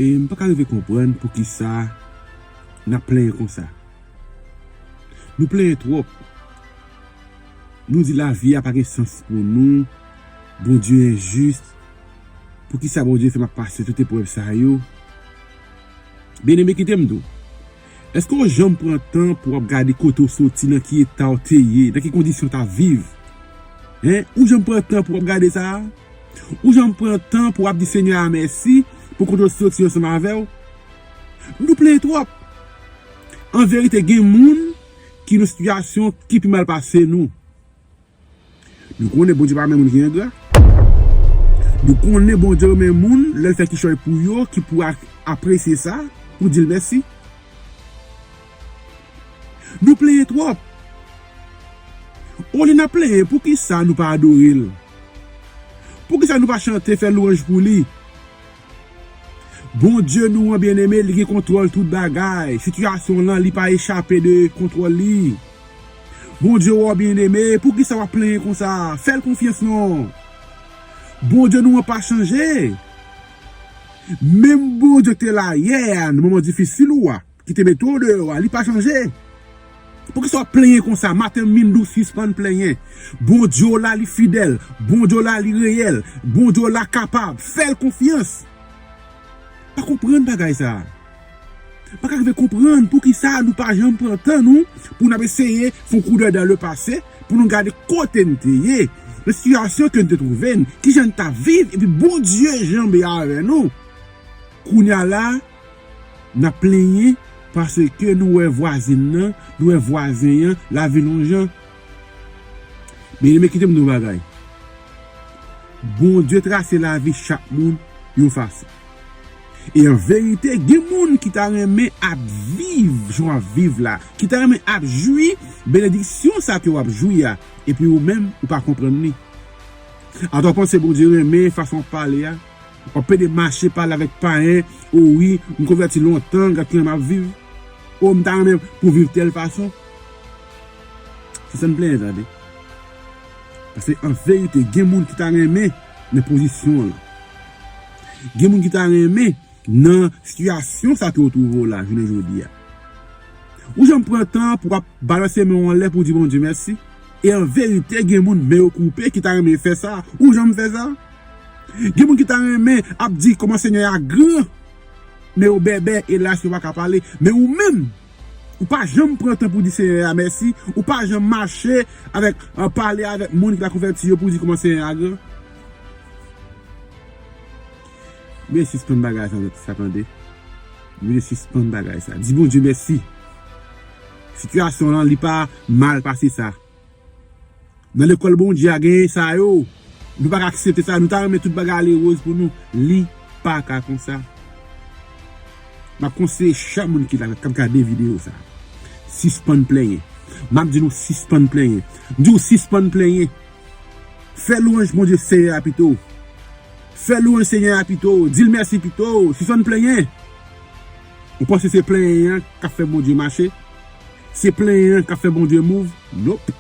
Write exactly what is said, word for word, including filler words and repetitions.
E m pa ka rive konprann poukisa n ap plenyen konsa. Nou plenyen twòp. Nou di lavi a pa gen sans pou nou. Bondye enjis. Poukisa Bondye fè m ap pase tout eprèv sa yo? Byeneme, kite m di w. Èske w janm pran tan pou w ap gade kote w soti, nan ki eta w te ye, nan ki kondisyon w t ap viv? Hen? Ou janm pran tan pou w ap gade sa a? Ou janm pran tan pou w ap di Senyè a mèsi pou kote w soti ansanm avè w? Nou plenyen twòp. An verite, gen moun ki nan sitiyasyon ki pi mal pase nou. Nou konnen Bondye pa renmen moun ki engra. Nou konnen Bondye renmen moun lè l fè kichòy pou yo, ki pou ak-, apresye sa, pou di l mèsi. Nou plenyen twòp. Olye n ap plenyen, poukisa nou pa adore l? Poukisa nou pa chante, fè lwanj pou li? Bondye nou an, byeneme, li gen kontwòl tout bagay. Sitiyasyon w lan, li pa echape de kontwòl li. Bondye w an, byeneme, poukisa w ap plenyen konsa? Fè l konfyans non. Bondye nou an pa chanje. Menm Bondye ki te la yè a, nan moman difisil ou a, ki te mete w deyò a, li pa chanje. Poukisa w ap plenyen konsa? Maten m vin di w sispann plenyen. Bondye w la, li fidèl. Bondye w la, li reyèl. Bondye w la kapab. Fè l konfyans. Pa konprann bagay sa a. Pa ka rive konprann poukisa nou pa janm pran tan nou pou n ap eseye fè yon koudèy dan le pase, pou nou gade kote n te ye, nan sitiyasyon ke n te twouve n, kijan n t ap viv, epi Bondye janbe avè nou. Kounye a la, n ap plenyen paske nou wè vwazen nan, nou wè vwazen an, lavi l yon jan. Byeneme, kite m di w yon bagay. Bondye trase lavi chak moun yon fason. E an verite, gen moun ki ta renmen ap viv jan w ap viv la, ki ta renmen ap jwi benediksyon sa ke w ap jwi a, epi ou menm, ou pa konprann li. Atò w panse Bondye renmen fason w ap pale a? W ap pede mache pale avèk payen, o wi, m konvèti lontan, gad kijan m ap viv. O, m ta renmen pou viv tèl fason. Sispann plenyen, tande. Paske an verite, gen moun ki ta renmen nan pozisyon w lan. Gen moun ki ta renmen nan sitiyasyon sa ke w twouve w la, jounen jodi a. Ou janm pran tan pou w ap balanse men w anlè pou w di Bondye mèsi? E an verite, gen moun men yo koupe ki ta renmen fè sa. Ou janm fè sa? Gen moun ki ta renmen ap di kòman Senyè a gran, men yo bèbè, elas, yo pa ka pale. Men ou menm, ou pa janm pran tan pou di Senyè a mèsi, ou pa janm mache avèk, an, pale avèk moun ki pa konvèti yo pou di kòman Senyè a gran. Men sispann bagay sa, sa tande. Men sispann bagay sa. Di Bondye mèsi. Sitiyasyon lan, li pa mal pase sa. Nan lekòl Bondye a genyen sa yo. Nou pa ka aksepte sa. Nou ta renmen tout bagay ale woz pou nou. Li pa ka konsa. M ap konseye chak moun ki la, k ap gade videyo sa. Sispann plenyen. M ap di nou sispann plenyen. M di w sispann plenyen. Fè lwanj Bondye Senyè a pito. Fè lwanj Senyè a pito. Di l mèsi pito. Sispann plenyen. Ou panse se plenyen an k ap fè Bondye mache? Se plenyen an k ap fè Bondye move? Nope.